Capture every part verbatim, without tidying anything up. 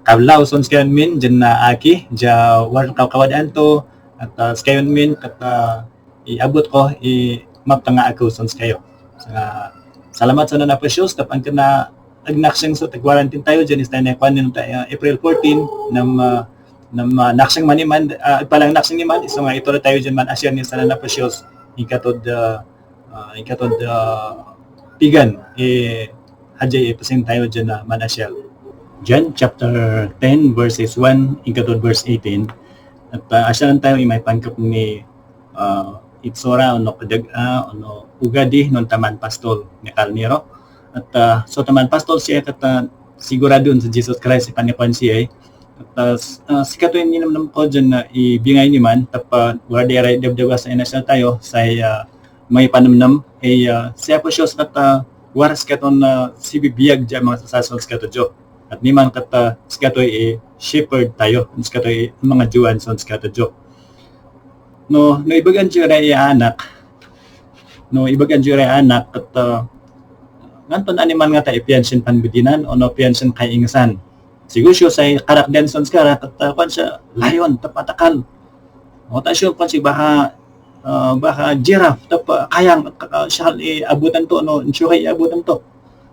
Kablaw son sikayon min, diad naaki, dia waran kawkawadaan to, at, ah, sikayon min, ket, ah, iabot ko, i-, maptanga ako son sikayo. Sa-, salamat so nanapos Dios, tapanken na, ag nakseng so quarantine tayo, diad istay na kuan nen, ah, April fourteen, nam, ah, nam, ah, nakseng man iman, ah, agpalang nakseng iman, iso nga itoro tayo diad man asiar nen sa nanapos Dios, inkatod, ah, ah, inkatod, ah, pigan, eh, hadiay ipasen tayo diad, ah, man asiar. John chapter ten, verses one, inkatod verse eighteen. At, ah, asiaran tayo imay pankep ni, ah, itsura, ono kedag, ah, ono ugadi, non taman pastol ni karniro. At, ah, so taman pastol siya, ket, ah, siguradon si Jesus Christ, ipanikuan siya, eh. At, ah, s-, ah, sikatoy ninengneng ko diad, ah, ibingay ni man, tapos wala di ray dabdawa say inasal tayo, say, ah, may panengneng, eh, ah, si Apo Jesus ket, ah, wara sikaton, ah, sibibiyag dia mangasasal sikato dio. At niman ket, ah, sikatoy, eh, shepherd tayo, sikatoy, eh, mangajowan son sikato dio. No, no ibagan dio ray anak, no ibagan dio ray anak, ket, ah, nganto animal ngata ipian sin panbedinan, ono pian sin kaingasan? Siguro say karakdan son sikara, ket, ah, kuan siya, lion, ta matakal. O, ta siya, kuan siya, baka, ah, baka giraffe, ta pa, kayang, ah, siya, eh, abutan to, no, siya, eh, abutan to.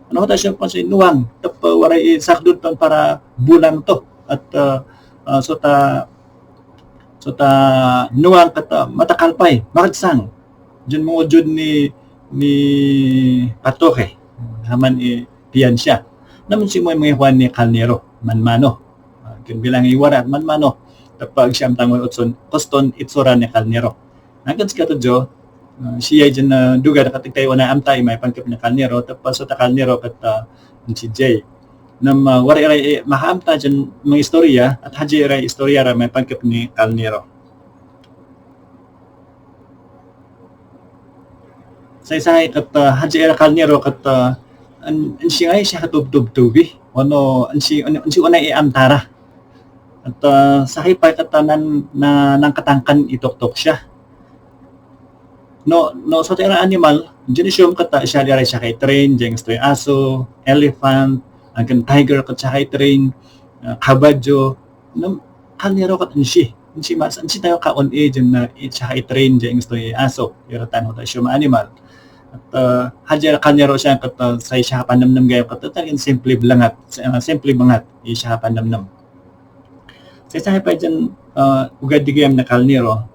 Ano, ta siya, kuan siya, nuwang, ta pa, waray, eh, sakdot tan para bulang to. At, ah, ah, so ta, so ta, nuwang, ket, ah, matakal pay, makadsang. Diad mangujud ni, ni Patoke, aman, eh, pian siya. Naman si Moy Moy Juan ni Kalnero, manmano. Ah, ken bilang iwara, manmano. Tapag siya amtang kuston, kuston itsura ni Kalnero. Nagan sikato dio, ah, siya diad, ah, duga, nakatagtay ona amta imay pankep ni Kalnero, tapos so ta Kalnero ket, ah, si Jay. Nam, ah, wara iray, eh, makaamta diad mga istorya, at hadiay iray istorya ra may pankep ni Kalnero. Say, say, ket, ah, hadiay ira Kalnero, ket, ah, an-, ansingay siya katubtubtubi. Ono, ansi-, an-, ansi onay iamta ra. At, ah, sakey pay ket, ah, nan-, na-, nankatangkan itoktok siya. No, no, so, ta ira animal, diad isiyom ket, ah, siya iray sakey train, diad istoy aso, elephant, anggad tiger ket sakey train, ah, kabayo, no, Kalnero ket ansi. Ansi mas, ansi tayo kaon-i diad, ah, i-, siya i-train diad istoy aso, ira tan ota siya animal. At, ah, hadiay Kalnero siya ket, ah, say siya panengneng gayam ket, ah, talagan simple bangat, ah, simple bangat, i siya panengneng. Say sakey pay diad, ah, ugadi gayam na Kalnero,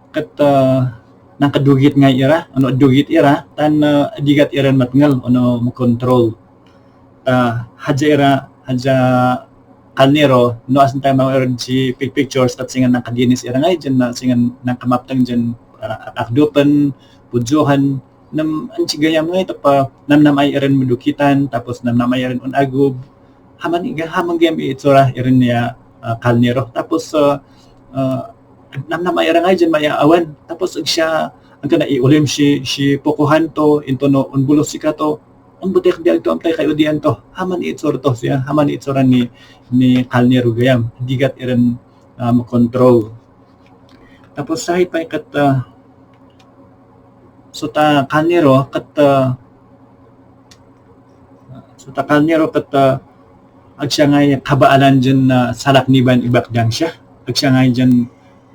ket, ah, nankadugit ngay ira, ano, dugit ira, tan, ah, adigat iran matengel, ono, makontrol. Ta, hadiay ira, hadiay Kalnero, no, asin tayo mga ira si pic-, pictures, ket singa nankadinis ira ngay diad, na, singa nankamapteng diad, ah, akdupen, pudyohan, nam-, ansi gayam ngay, ta pa, namnamay iran madukitan, tapos namnamay iran onagub, aman iga-, aman gayam itsura iran ya, ah, Kalnero. Tapos, ah, ah, namnamay ira ngay diad mayaawan. Tapos ag siya, ag ka na iolim si, si pukohan to, intono onbulos sikato, ombetek dia ito, amtay kay odian to. Aman itsura to siya, aman itsura ni, ni Kalnero gayam. Digat iran, ah, makontrol. Tapos sakey pay ket, ah, so ta Kalnero ket, ah, so ta Kalnero ket, ah, ag siya ngay kabaalan diad, ah, salakniban ibakdang siya. Ag siya ngay diad,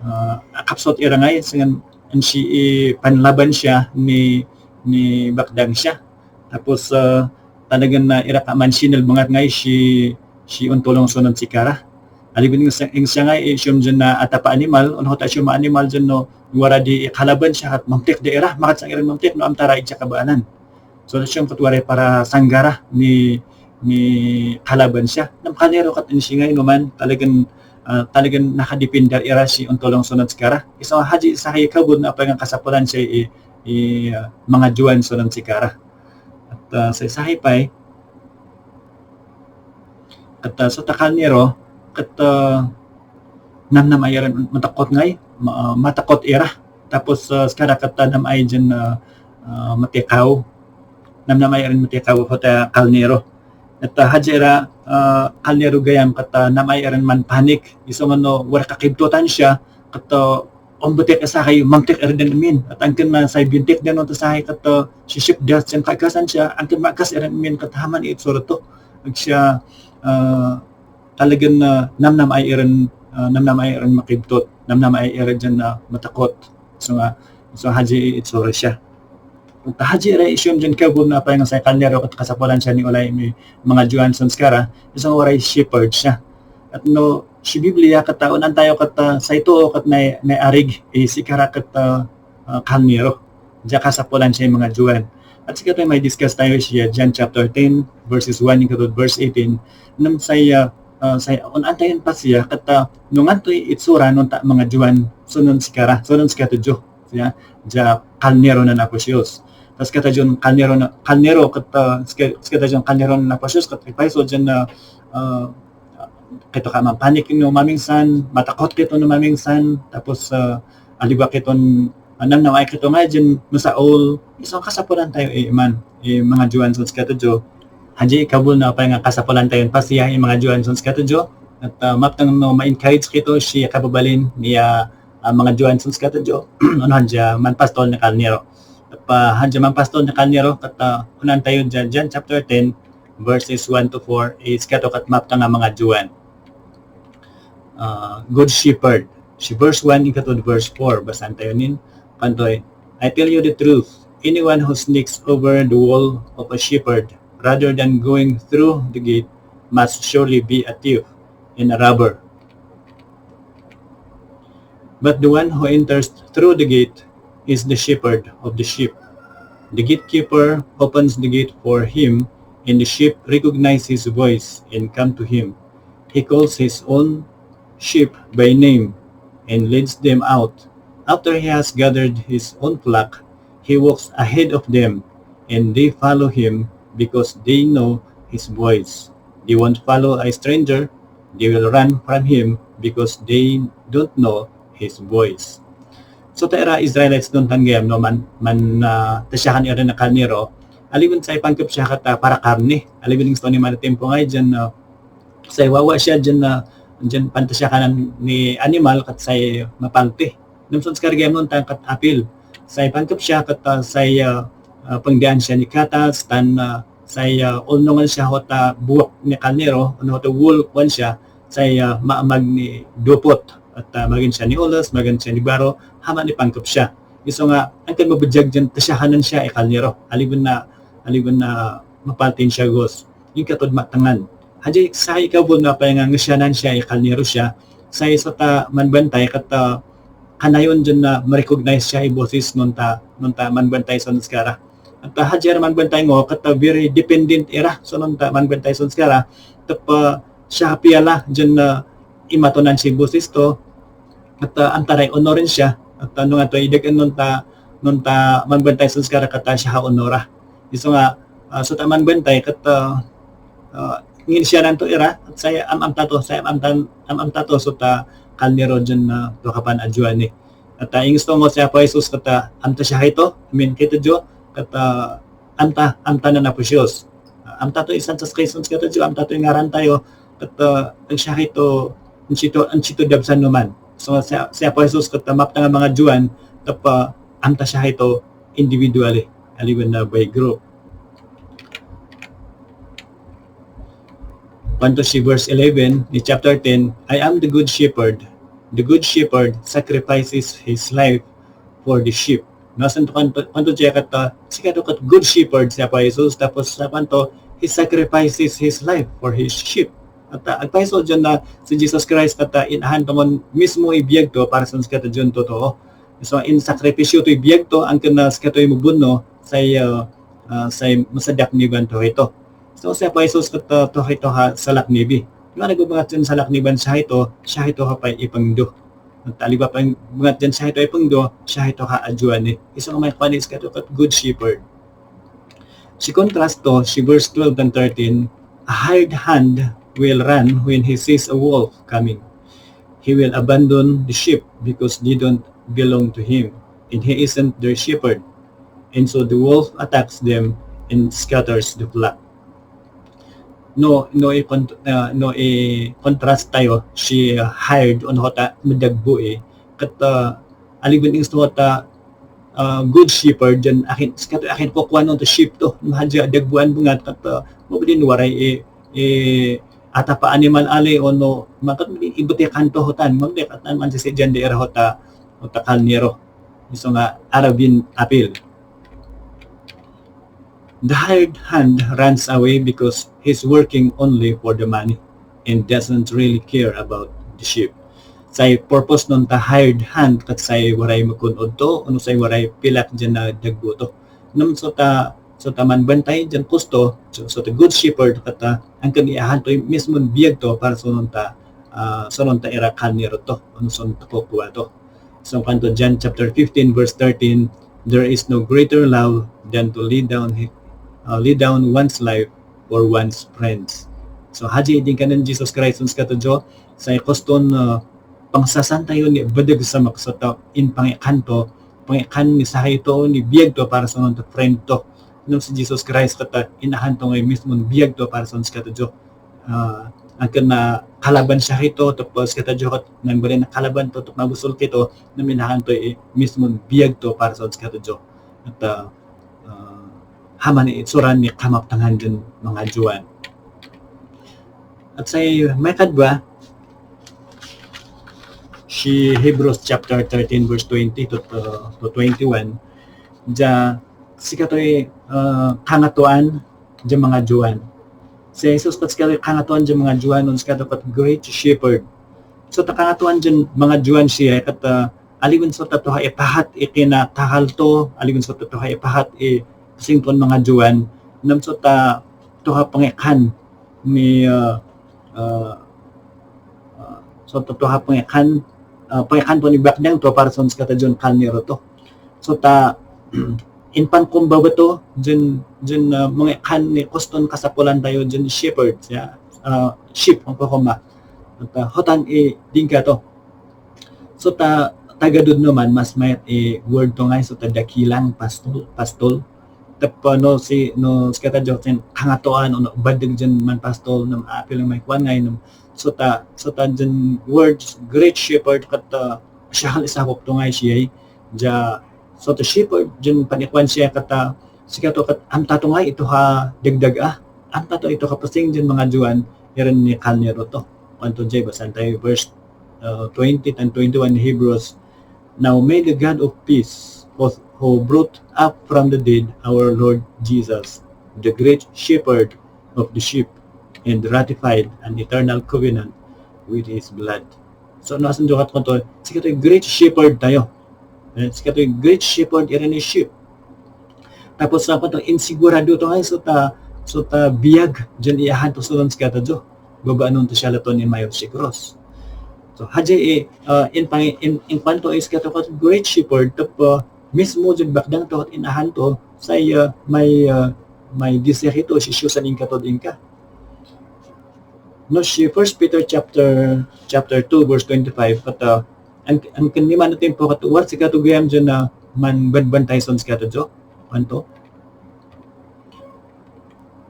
ah, akapsot ira ngay, singa ansi-, ipanlaban siya ni, nibakdang siya. Tapos, ah, talagan na ira ka mansinel bangat ngay si, si ontolong so nen sikara. Aliwan ing siya, ing siya ngay, eh, siyam diad na atapa animal, onhot a siyam a animal diad no, wara di kalaban siya, at mamtek da ira, makadsang iran mamtek, no amta ra ed siya kabaanan. So, siyam ket waray para sanggara ni, ni kalaban siya. Nam Kalnero ket insingay no man, talagan, ah, talagan nakadipindar ira si ontolong so nen sikara. Isa hadi sakey kabun na pangan kasapulan siya i, i, ah, mangajowan so nen sikara. At, ah, say sakey pay, ket, ah, so ta Kalnero, ket, ah, namnamay iran matakot ngay, ma-, matakot ira. Tapos, ah, sikara ket, ah, namay diad, ah, ah, matikaw. Namnamay iran matikaw, ota Kalnero. Et, ah, hadiay ira, ah, Kalnero gayam ket, ah, namay iran manpanik. Iso man no, wala kakibtotan siya, ket, ah, ombetek a sakey, mamtek ira dan amin. Et anggad na say bintik dan onta sakey ket, ah, sisip da, sian kaagasan siya, anggad maagas iran amin ket aman itsura to. Ag siya, ah, talagan, ah, namnamaay iran, ah, namnamaay iran makibtot, namnamaay ira dian, ah, matakot. So nga, so hadi itsura siya. Ta hadi iray issuem dian kabul na apay nga say kalnero et kasapulan siya ni olay may mangajowan son sikara, so waray shepherd siya. Et no, si Biblia ket, ah, onan tayo ket, ah, say too ket nay-, nayarig, eh, sikara ket, ah, ah, kalnero. Dia kasapulan siya mangajowan. Et sikatoy may discuss tayo siya, John chapter ten, verses one, ikatod verse eighteen. Nen say, ah, ah, say, onan tayon pasiya, ket, ah, no ngantoy itsura non ta mangajowan, so nen sikara, so nen sikato Dio. Siya, dia kalnero nen Apo Dios. Tas kata Dion kalnero na, kalnero, ket, ah, sika-, sikata Dion kalnero nen Apo Dios, ket ipaiso dian, ah, ah, kito ka mampanik no mamingsan, matakot kito no mamingsan, tapos, ah, aliwa kiton, ah, namnamaay kito nga dian masaol, so kasapulan tayo, eh, man, eh, mangajowan son sikato Dio. Hadi ikabul na apay nga kasapulan tayon pasiya, eh, mangajowan son sikato Dio. Et, ah, maptang no ma-encourage kito si kababalin nia, ah, mangajowan son sikato Dio, ono han dia manpastol na kalnero. Pa, han dia manpastol na kalnero, ket, ah, onan tayo dia, John chapter ten, verses one to four, is kato ket maptang a mangajowan. Ah, Good Shepherd. Si verse one, ikatod verse four, basahan tayo nin. Kuantoy, "I tell you the truth, anyone who sneaks over the wall of a shepherd rather than going through the gate must surely be a thief and a robber. But the one who enters through the gate is the shepherd of the sheep. The gatekeeper opens the gate for him, and the sheep recognize his voice and come to him. He calls his own sheep by name and leads them out. After he has gathered his own flock, he walks ahead of them, and they follow him because they know his voice. They won't follow a stranger. They will run from him because they don't know his voice." So, ta ira Israelites don tan gayam, no, man, man, ah, tasyakan ira na karnero, aliwan say pankep siya ket, ah, para karne. Aliwan insan ni mala timpo ngay dian, ah, say wawa siya dian, ah, dian pantasyakan ni animal ket say mapalti. Nen son sikara gayam non tan ket apil. Say pankep siya ket, ah, say, ah, ah, pengdian siya ni katas, tan, ah, say, ah, olnongan siya hot, ah, buak ni karnero, ono hot wool, kuan siya, say, ah, maamag ni dupot, et, ah, magin siya ni oles, magin siya ni baro, hama ni pankep siya. Iso nga, antan mabidyag dian, tasyakan nen siya ay karnero. Aliwan na, aliwan na mapaltin siya gos. Inkatod matangan. Hadi say ikabul na pay nga ngesyanan siya ay karnero siya, say so ta manbantay ket, ah, kanayon dian na ma-recognize siya ibosis non ta, non ta manbantay son sikara. Et, ah, hadi ra manbantay ngo, ket, ah, very dependent ira so non ta manbantay son sikara, tep, ah, siya piala dian na imatonan si bosis to, et, ah, amta ray onoren siya, et, ah, no anto ideg non ta, non ta manbantay son sikara, ket, ah, siya ha onora. Iso nga, ah, so ta manbantay, ket, ah, ah, nginsyanan to ira, et say am-amta to, say am-amtan, am-amta to so ta karnero dian, ah, tukapan a Juan, eh. Et, ah, ingesto mo si Apo Jesus ket, ah, amta siya ito, amin, kito Dio, ket, ah, amta, amta nen Apo Jesus. Ah, amta to isan sa Cristo, kito Dio, amta to ingaran tayo, ket, ah, ag siya ito, ansito, ansito dabsan no man. So, si, si Apo Jesus ket, ah, maptang a mangajowan, ket, ah, amta siya ito individually, aliwan na by group. Kuanto si verse eleven ni chapter ten, "I am the good shepherd. The good shepherd sacrifices his life for the sheep." No, santo kuanto, kuanto dia ket, ah, sikato ket good shepherd si Apo Jesus, tapos sa kuanto, he sacrifices his life for his sheep. Et, ah, agpaiso dian na si Jesus Christ et, ah, inahan to mon mismo ibiyag to para sa sikato dion totoo. So, insakripisyo toy biyag to, anggad na sikatoy mabunno, say, ah, ah, say masadyang niban to ito. So, si Apo Jesus ket, ah, to ito ha salaknib. Aliwan nagbabangat dian salakniban siya ito, siya ito ha pay ipangdo. Et aliwa pay bangat dian siya ito ipangdo, siya ito ha ajowan ni. Iso nga may kuan ni sikato ket good shepherd. Si kontras to, si verse twelve and thirteen, "A hired hand will run when he sees a wolf coming. He will abandon the sheep because they don't belong to him, and he isn't their shepherd. And so the wolf attacks them and scatters the flock." No, no i-, ah, no i-contrast tayo si hired, ono ta medagbo, eh, ket, ah, aliwan ingesto ta, ah, good shepherd, dian akin, sikato akin kukuanen to sheep to, mahadya dagbuan bengat, ket, ah, mabalin waray i-, i-, atap a animal ali ono, makat ibetikan to hotan, mabetikan man si dian di ira hota, hota kalniro. Iso nga Arabian apil. The hired hand runs away because he's working only for the money and doesn't really care about the sheep. Say purpose non ta hired hand ket say waray makunod to, ono say waray pilak dian na dagbo to. Ngem so ta, so ta manbantay dian kosto, so, so ta good shepherd ket, ah, angken iyahan toy mismon biag to para so non ta, ah, so non ta ira kalniro to, ono so non ta kukua to. So, kuanto John chapter fifteen, verse thirteen, "There is no greater love than to lay down hi-, uh, lay down one's life for one's friends." So, hadi idin kanen Jesus Christ, ons kato jo, say koston, uh, pangsasan tayo ni bedeg sa makso ta impangikan to, pangikan ni sakey to, ni biag to para sa non ta friend to. Ngem si Jesus Christ ket, uh, inahan to ngay mismon biag to para sa ons kato jo. Ah, angken na kalaban siya kito, tapos kata jo, nang bali na kalaban to, tapos mabusol kito, na minahan to i-, mismon biag to para sa ons kato jo. At, ah, ah, haman itsuran ni kamaptangan den mga Juan. At say, may kadwa, si Hebrews chapter thirteen, verse twenty to, to, to twenty-one, dia sikatoy, ah, kangatoan dia mga Juan. Si Jesus ket sikatoy kangatoan dia mga Juan, on sikato ket great shepherd. So, ta kangatoan dia mga Juan siya, ket, ah, aliwen so ta to ha ipahat i kinakakal to, aliwen so ta to ha ipahat i sington mga Juan, ngem so ta to ha pangikan ni, ah, ah, ah, so ta to ha pangikan, ah, pangikan to ni baknang to para son sikata dion kalniro to. So ta, impankumbaba to, dion, dion, ah, mangikan ni koston kasapulan tayo, dion shepherd, ya, ah, sheep, ang kokoma. At, ah, hotan i dingka to. So ta, tagadod no man, mas mayat i word to ngay, so ta dakilang pastol, pastol. Tapos no, si, no, sikata dion, kangatoan, ono, badeg dion man pastol, no, apil may kuan ngay, no, so ta, so ta dion words, great shepherd, ket, ah, siya kal isakop to ngay siya, dia, so ta shepherd, dion panikuan siya, ket, ah, sikato, ket, amta to ngay, ito ha dagdag, ah, amta to, ito kapasing dion mga Juan, iran ni kalniro to. Kuanto diay, basaen tayo, verse, uh, twenty tan twenty-one ni Hebrews, "Now may the God of peace, who, who brought up from the dead our Lord Jesus, the great shepherd of the sheep, and ratified an eternal covenant with his blood." So, no, asan jokat ko to, sikatoy great shepherd tayo. Eh, sikatoy great shepherd, iran ni sheep. Tapos, sa to, insigurado to ngay, so ta, so ta biag, dion iyahan to so lons kata jo. Babaanon to siya laton imayo si krus. So, hadi, eh, uh, in, in, in kuanto is kato, great shepherd, tapo, mismo dion bakdang to, inahan to, say, uh, may, uh, may disir ito, si Susan inka to, inka. No, si First Peter chapter, chapter two, verse twenty-five, ket, uh, ang, ang kanliman na timpo, ket, war sikato gayam dion na manbanbantay son sikato jo. Kuanto?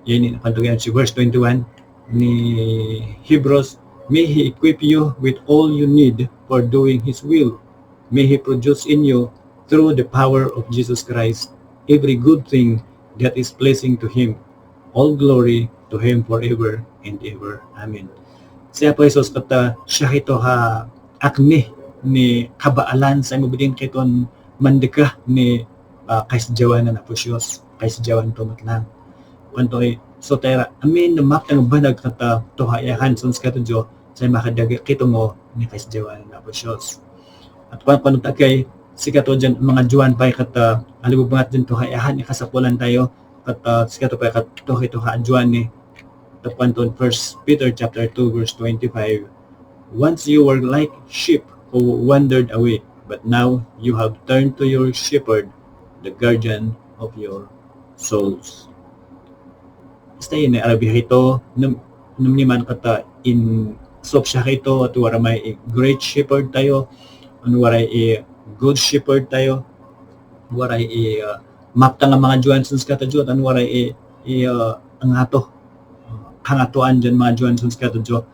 Yan, kuanto gayam si verse twenty-one ni Hebrews, "May He equip you with all you need for doing His will. May He produce in you, through the power of Jesus Christ, every good thing that is pleasing to Him. All glory to Him forever and ever. Amen." Si Apo Jesus, ket, ah, siya ito ha akni ni kabaalan, say mabidin kiton mandika ni, ah, kaisidyawan nen Apo Jesus, kaisidyawan to met lang. Kuanto, eh, so ta ira amin no maptang banag ket, ah, to ha iyahan son sikato jo, say makadagak kito mo ni kaisidyawan nen Apo Jesus. At kuan, kuan ta kay sikato dion, mga Juan pay ket, ah, aliwa bangat dion to ha iyahan, ikasapulan tayo, ket, ah, sikato pay ket to, ito ha Juan ni, ta kuanto First Peter chapter two, verse twenty-five, "Once you were like sheep who wandered away, but now you have turned to your shepherd, the guardian of your souls." Basta yun, eh, arabihay to, num-, numniman ka ta in sop siya kay to, at waramay i great shepherd tayo, ano waray i good shepherd tayo, waray i, ah, maptang a mga Juan sons kata jo, tan waray i, i, ah, angato, ah, kangatoan dion mga Juan sons kata jo.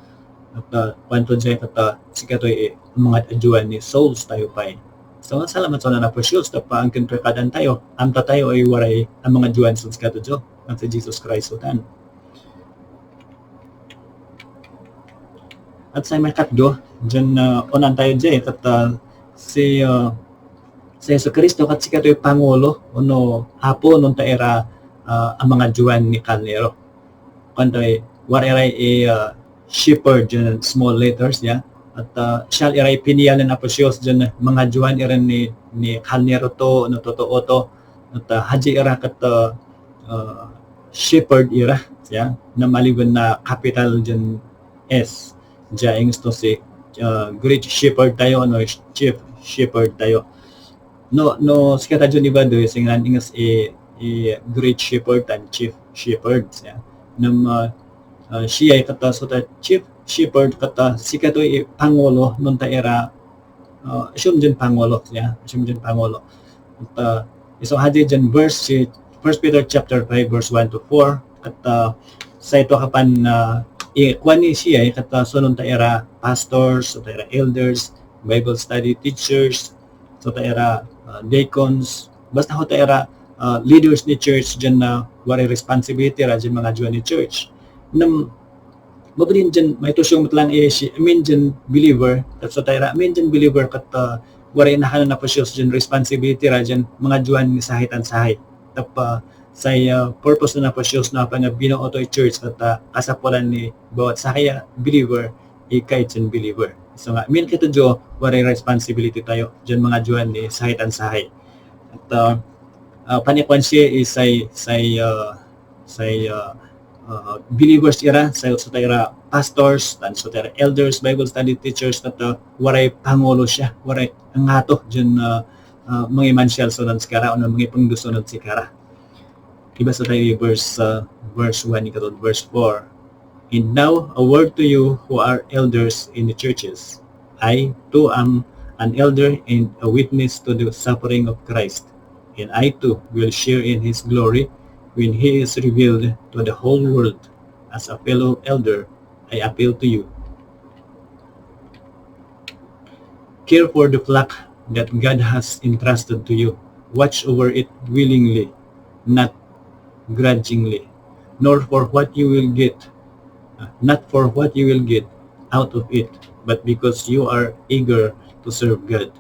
At, ah, kuanto diay ket, ah, sikatoy, eh, mga adyoan ni souls tayo pay. So, salamat so nanapos Dios, ta paangkin to kadan tayo, amta tayo ay waray a mga adyoan sons kato Dios, at si Jesus Christ so tan. At say may katdo, diyan, ah, onan tayo diay, kat, ah, si, ah, si Jesu-Cristo, kat sikatoy Pangulo, ono, Apo, non ta ira, ah, a mangajowan ni Kalnero. Kuanto, wara iray i, ah, shepherd, diyan, small letters, ya. At, ah, sial iray piniyal nen Apo Dios, diyan, mangajowan iran ni, ni Kalnero to, no totoo to. At, ah, hadi ira kat, ah, ah, shepherd ira, ya, na maliwan na capital diyan S. Dia ing to si, ah, great shepherd tayo, no, chief shepherd tayo. No, no, sikatayon Ibado, singa ing si, i great shepherd tan chief shepherd, ya. Nam, ah, ah, siya kat, ah, so ta chief shepherd kat, ah, sikatoy pangulo, non ta ira, ah, assume diyan pangulo, ya, assume diyan pangulo. At, ah, so hadi diyan verse, si First Peter chapter five, verse one to four, kat, ah, say tua kapan, ah, i-, kuan ni siya, kat, ah, so non ta ira pastors, so ta ira elders, Bible study teachers, so ta ira, ah, deacons, basta ho ta ira, ah, leaders ni church diyan na waray responsibility ra diyan mangajowan ni church. Nam, mabalin diyan, may tusong met lang eh, si, amin diyan believer, kat so ta ira, amin diyan believer, kat, ah, waray nakanan na posios diyan responsibility ra diyan mangajowan ni sahay tan sahay. Tapa, say, ah, purpose na posios na pangabino oto church, kat, ah, kasapulan ni bawat sakay a believer, ikay diyan believer. So nga, amin kitayo, waray responsibility tayo diyan mangajowan ni sahay tan sahay. At, ah, ah, panikuan siya, isay, say, ah, say, ah, ah, believers ira, say, so ta ira pastors, tan so ta ira elders, Bible study teachers, kat, ah, waray pangulo siya, waray angato diyan, ah, ah, mangimansial so nan sikara, o mangipangulo so nan sikara. Ibasa tayo yung verse, ah, verse one, ikatod verse four. And now, a word to you who are elders in the churches. I, too, am an elder and a witness to the suffering of Christ. And I, too, will share in his glory when he is revealed to the whole world. As a fellow elder, I appeal to you. Care for the flock that God has entrusted to you. Watch over it willingly, not grudgingly, nor for what you will get, uh, not for what you will get out of it, but because you are eager to serve God.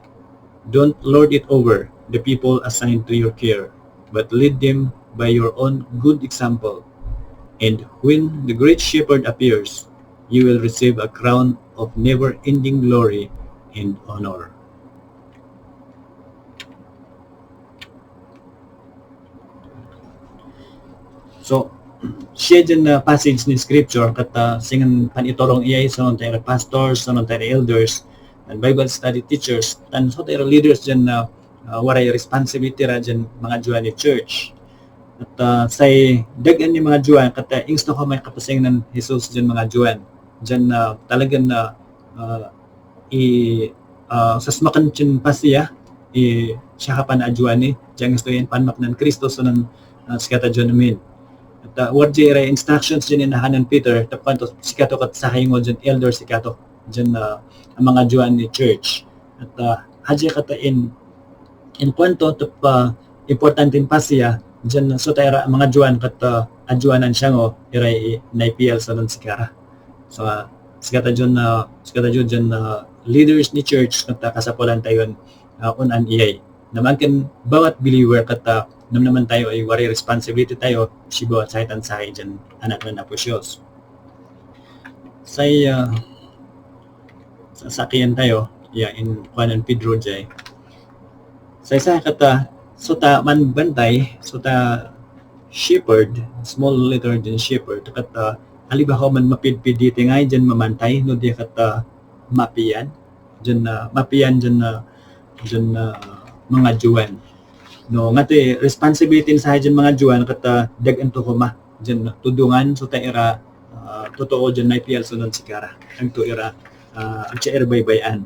Don't lord it over the people assigned to your care, but lead them by your own good example. And when the great shepherd appears, you will receive a crown of never-ending glory and honor. So, siya diyan na passage ni scripture, kat, ah, singan panitorong iyay so non ta ira pastors, so non ta ira elders, and Bible study teachers, tan so ta ira leaders diyan na, ah, waray responsibility ra diyan mangajowan ni church. At, ah, say dagaan ni mangajowan, kat, ah, ingsto ko may kapasing nen Jesus diyan mangajowan. Diyan, ah, talagan, ah, ah, i, ah, sasmakan chin pasiya, i, siya kapan ajowan ni, diyan ingsto yan panmak nen Cristo so nan, ah, sikatayon amin. At, ah, wad diay iray instructions diyan inahanan Peter, ta kuanto, sikato kat sakay ngo diyan elder, sikato diyan, ah, mangajowan ni church. At, ah, hadi kat in, in kuanto, tapa, importante in pasiya, diyan so ta ira mangajowan kat, ah, ajowanan siya ngo, iray naipial so nan sikara. So, ah, sikatayon, ah, sikatayo diyan, ah, leaders ni church, kat, ah, kasapulan tayon, ah, onan iyay. Naman ken bawat believer kat, ah, namnaman tayo ay waray responsibility tayo, si bawat sakey tan sakey diyan anak nen Apo Dios. Say, ah, sasakian tayo, ya inkuanen Pedro diay. Say sakey kat, ah, so ta manbantay, so ta shepherd, small letter diyan shepherd, kat, ah, aliwa ko man mapidpid iti ngay diyan mamantay, no dia kat, ah, mapian, diyan, ah, mapian diyan, ah, diyan, ah, mangajowan. No, ngati responsibility nen sakey diyan mangajowan, kat, ah, dagaan to koma diyan tudongan so ta ira, ah, totoo diyan naipial so nan sikara. Agto ira, ah, agto ira baybay-an.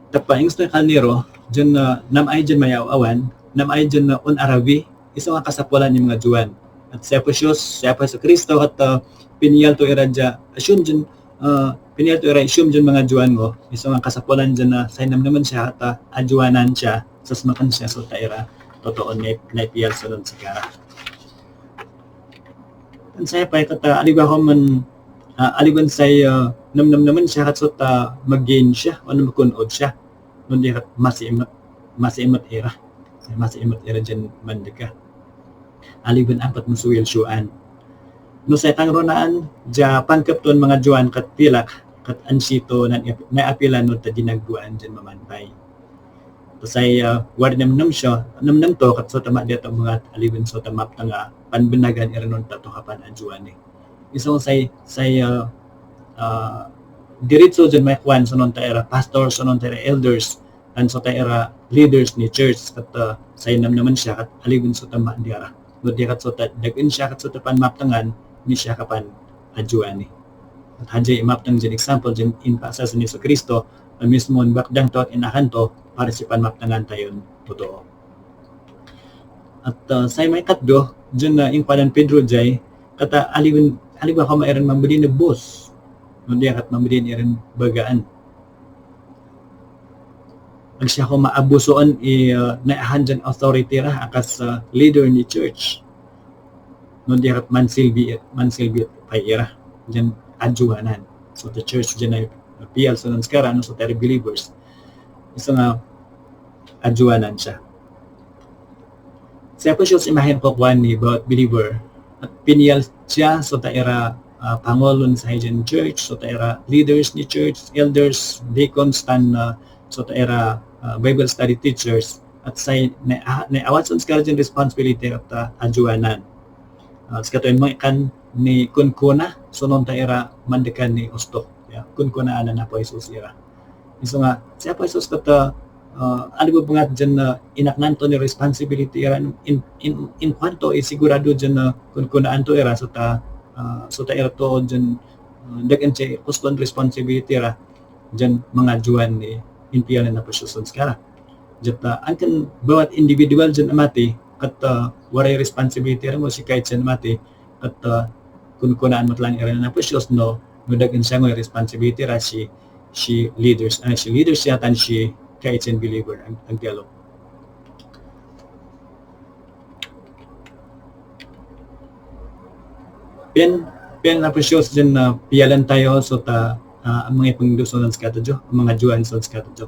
Tapa, ingsto kalnero, diyan, ah, namay diyan mayaw-awan, namay diyan, ah, onarawi, iso nga kasapulan ya mangajowan. At si Apo Dios, si Apo Jesu-Cristo, kat, ah, piniyal to ira dia, assume diyan, ah, piniyal to ira assume diyan mangajowan ngo, iso nga kasapulan diyan na say namnaman siya, kat, ah, ajowanan siya, sasmakan siya so ta ira totoon nai-, naipiyal so nan sikara. Tan say pay kat, ah, aliwa ko man, Ah, aliwan say, ah, nemnem naman siya, kat so ta magain siya, o no makunod siya. No di kat masiimut, masiimut ira. Say masiimut ira dian mandika. Aliwan ampat mo so wilsioan. No say tangronaan, dia pangkep ton mangajoan kat pilak, kat ansi to nan-, naapilan no ta dinagdoan dian mamantay. Ta say, ah, wari nemnem siya, nemnem to, kat so ta ma-, dia to mangat, aliwan so ta maptang a panbenagan ira non ta to kapan ajoan ni. Iso say, say, ah, ah, diritso dian may kuan, so non ta ira pastor, so non ta ira elders, tan so ta ira leaders ni church, kat, ah, say nemnemen siya, kat aliwan so ta ma-, dia ra. No dia kat so ta, dagen siya, kat so ta panmaptangan, ni siya kapan ajoan ni. At hadiay imaptang dian example, dian impaasar nen Jesu-Cristo, a mismon bakdang to et inakan to para si panmaptangan tayon totoo. At, ah, say may katdo, dian, ah, inkuanen Pedro diay, kat, ah, aliwan, aliwa ko ma-, iran mambilin ed bus. No dia kat mambilin iran bagaan. Agsiak ko maabusoen i, ah, naahan dian authority ra, a kas, ah, leader ni church. No dia kat mansilbi, mansilbi pay ira dian ajoanan. So, the church dian ay pial so nan sikara, no, so ta ira believers. Iso nga ajoanan siya. Si Apo Jesus, imahin ko kuan ni bawat believer, et pinial siya so ta ira, ah, pangulon say dian church, so ta ira leaders ni church, elders, deacons, tan, ah, so ta ira, ah, Bible study teachers, et say na-, ah, naawat son sikara dian responsibility et, ah, ajoanan. Ah, sikatoy mangkan ni kunkuna, so non ta ira mandekan ni usto. Ya, kunkunaan nen Apo Jesus ira. Iso nga, si Apo Jesus kat, ah, aliwa bangat dian, ah, inaknan to ni responsibility ira in, in, inkuanto, isigurado dian, ah, kunkunaan to ira so ta, ah, so ta ira to dian, ah, dagen say kuston responsibility ra dian mangajoan ni impial nen Apo Jesus ed sikara. Diad, ah, ankan bawat individual dian amati, kat, ah, waray responsibility ra mo si kaisan amati, et, ah, kunkunaan met lang ira nen Apo Jesus no, no dagen siangoy responsibility ra si, si leaders, ah, si leaders ya tan si kaisan believer, ag-, agdalo. Pian, pian Apo Jesus dian, ah, pialan tayo so ta, ah, mangipendosan sikatayo, mangajoan sikatayo.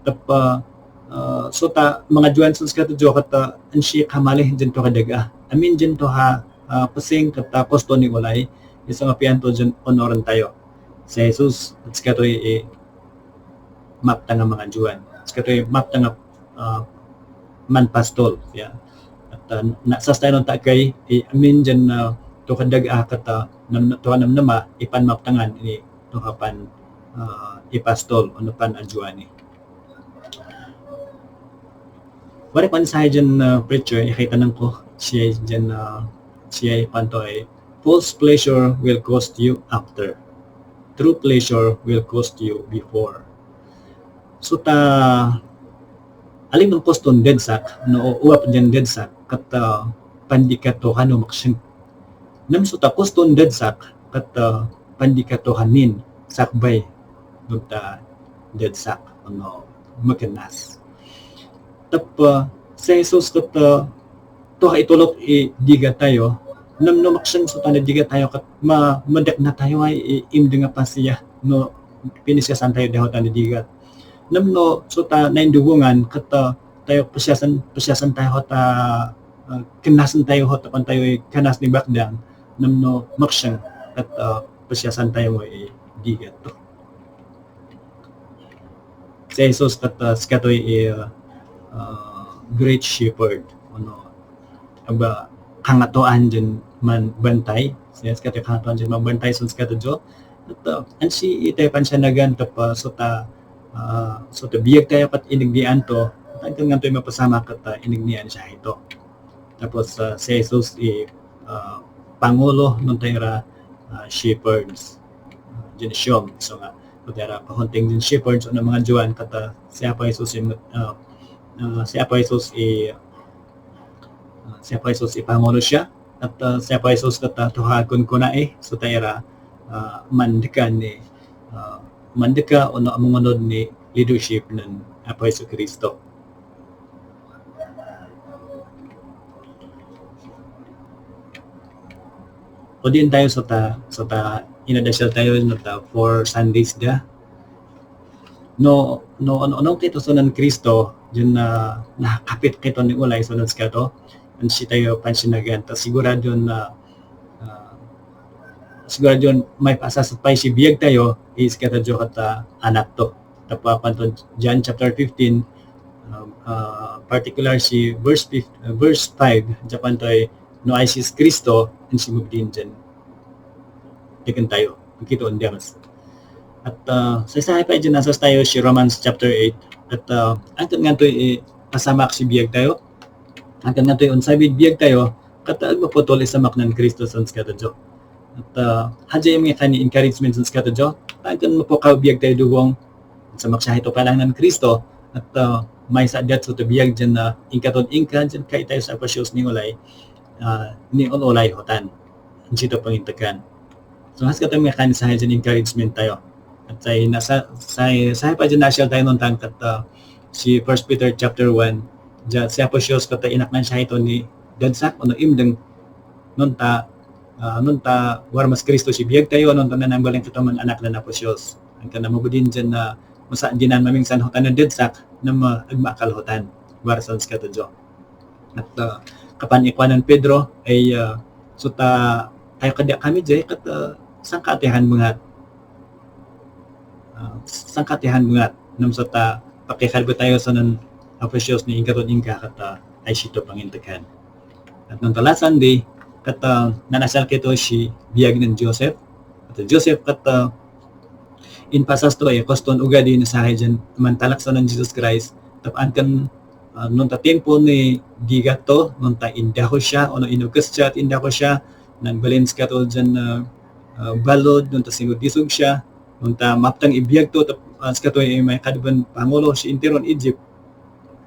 Tapa, ah, so ta mangajoan sikatayo, kat, ah, ansi kamali dian to kadag a. Amin dian to ha, ah, pasing kat, ah, kusto ni olay, iso nga pian to dian onoran tayo. Si Jesus, et sikatoy, eh, maptang a mangajoan. Sikatoy maptang a, ah, manpastol, ya. Et, ah, na, sastay non ta kay, eh, amin dian, ah, to kadag a kat, ah, nam-, to kanamnama, ipanmaptangan ni to kapan, ah, ipastol, ono pan ajoan ni. Wari pan say dian, ah, preacher, ikaitanan ko, siya dian, ah, siya ipanto ay, "False pleasure will cost you after. True pleasure will cost you before." So ta, aliwan kuston dagsak, no, uap dian dagsak, kat, ah, pandika to kano maksing. Namso ta kuston dagsak, kat, ah, pandika to kanin sakbay, no ta dagsak, no, makenas. Tapa, si Jesus ket, ah, to ha itolok i digat tayo, nem no maksing so tan digat tayo ket ma-, madekna tayo ay i-, imdeng a pasiya no pinisiasan tayo diho tan digat. Nem no so ta naindugongan ket, ah, tayo pasiasan, pasiasan tayo ta, ah, kenasen tayo, ta pan tayo ikanas ni bakdang, nem no maksing ket, ah, pasiasan tayo i digat to. Si Jesus ket, ah, sikatoy, ah, great shepherd, ono, aba, kangatoan dian manbantay. Si Jesus sikatoy kangatoan dian manbantay, so sikatayo, et, ah, ansi itay pansianagan, tapa, so ta, ah, so ta biyag tayo ket inignian to, et anggad ngantoy mapasamak et, ah, inignian siya ito. Tapos, ah, si Jesus i, ah, pangulo non ta ira, ah, shepherds, ah, dian sium. So nga, ket ira kahonting dian shepherds, ono, mangajoan, ket, ah, si Apo Jesus i, ah, ah, si Apo Jesus i, ah, si Apo Jesus i pangulo siya, et, ah, si Apo Jesus ket, ah, to ha kunkuna i, so ta ira, ah, mandeka ni, ah, mandeka, ono, amungonod ni leadership nen Apo Jesu-Cristo. Odin tayo so ta, so ta Inadasal tayo, no, ta four Sundays da. No, no, no, no, kito so nen Cristo, diyan na nakapit kito ni olay so nen sikato, ansi tayo pansinagan, ta sigurado na, ah, sigurado may pasasat pay si biag tayo, is kata Dios at, ah, anak to. Tapo apan to, John chapter fifteen, um, ah, particular si verse fifteen, verse five, diad kuanto ay, no ay si Cristo, ansi mabdin diyan. Diken tayo. Kito on Dios. At, ah, say sahay pay diyan nasas tayo si Romans chapter eight. At, ah, angkan nganto, eh, pasamak si biag tayo. Angkan nganto onsabid biag tayo, kata agmapotol isamak nen Cristo so sikato Dios. At, ah, hajay mga kani encouragement so sikato Dios. Angkan mapokaw biag tayo dugong, samak siya ito kalang nen Cristo. At, ah, may sa diat so biag diyan na inkatod inka, diyan kay tayo sa apasios ni olay, ah, ni olay hotan. Ansi to pangintekan. So, has kata may kani sahay diyan encouragement tayo. At say nasa, say, sahay pa diyan nasial tayo non tan kat, ah, si First Peter chapter one, diyan si apasios kat inaknan siya ito ni dagsak o no imdeng, non ta, ah, non ta warmas Cristo si biag tayo, non ta nananggaling kataman anak na apasios. Angkan na mabudin diyan na masa dinan mamingsan hotan na dagsak, na ma-, agmaakal hotan. Warasan sikato Dios. At, ah, kapan ikuanen Pedro ay, ah, so ta, tayo kadi kami diay kat, ah, sangkatihan mengat. Ah, sangkatihan mengat. Namsa ta, pakikadbe tayo so nen apasios ni inkatod inka kat, ah, ay sito pangintekan. At non tala Sunday, kat, ah, nanasal kito si biag nen Joseph. At Joseph kat, ah, impasas to ay kuston ogadi na sahay diyan mantalak so nen Jesus Christ. Tapos angkan, ah, non ta tiempo ni digat to, non ta indako siya, ono inokes siya, at indako siya, nanbalin sikato diyan, ah, ah, balod, non ta sinodisog siya, non ta maptang ibiag to, tap-, ah, sikato ay may kadban pangulo si interon Egypt.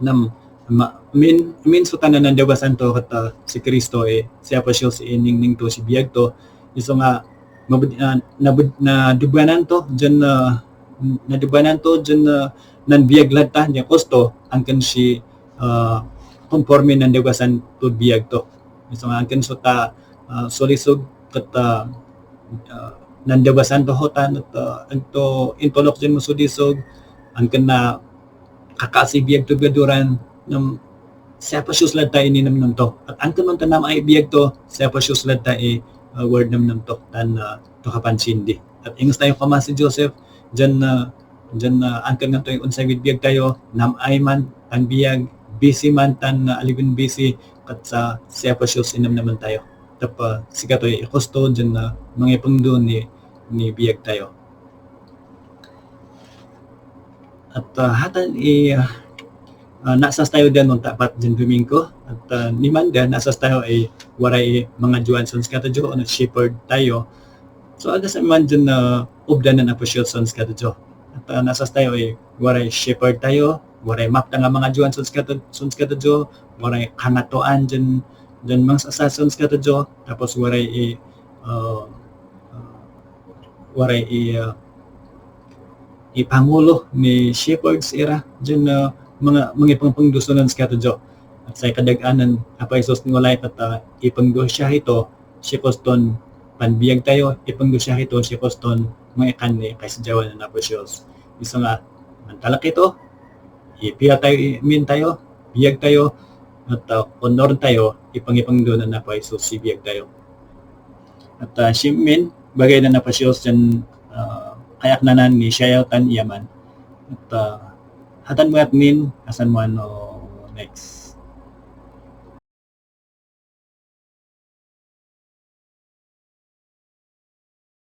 Nam-, ma-, min-, min so tanan nandabasan to kat, ah, si Cristo, eh, si apasios, eh, ningning to, si biag to. Iso nga, mabed-, ah, nabed-, nadebanan to diyan, ah, nadebanan to diyan, ah, nanbiag lad ta, diyan kusto, angkan si, ah, konforme nandabasan tod biag to. Iso nga, angkan so ta, ah, solisog kat, ah, ah, nandabasan to hotan, et, ah, ag to intoluk dian masolisog, angkan na kakaasi biag tod gaduran, nem, si apasios lad ta ininam to. At angkan man ta namay biag to, si apasios lad ta i, ah, word nemnem to, tan, ah, to kapansindi. At inges tayo koma si Joseph, diyan, ah, diyan, ah, angkan nganto onsabid biag tayo, namay man, tan biag, busy man, tan, ah, aliwan busy, kat sa, si apasios inam naman tayo. Tapa, sikatoy ikusto diyan na mangipengdo ni, ni biag tayo. At, ah, hatan i, ah, nasas tayo diyan non tapat diyan Domingo. At, ah, nimanda, nasas tayo ay waray mangaduan son sikato Dios, ono shepherd tayo. So, aga sa man diyan na obda nen apasios son sikato Dios. At, ah, nasas tayo ay waray shepherd tayo, waray maptang a mangaduan son sikato, son sikato Dios, waray kangatoan diyan, diyan mangsasar son sikato Dios, tapos waray i, ah, ah, waray i, ah, ipangulo ni shepherds ira diyan, ah, mga, mangipengpengdo so nen sikato Dios. At say kadaganan, Apo Jesus ni walay kat, ah, ipengdo siya ito, si kuston panbiag tayo, ipengdo siya ito, si kuston mangikan ni kasijawan nen Apo Jesus. Iso nga, mantalak ito, ipia tayo, imin tayo, biag tayo, at, ah, onor tayo, ipangipengdo nen Apo Jesus si biag tayo. At, ah, simin, bagay nen Apo Jesus diyan, ah, kayaknanan ni siayaw tan iyaman. At, ah, hatan mo at nin, asan mo ano next?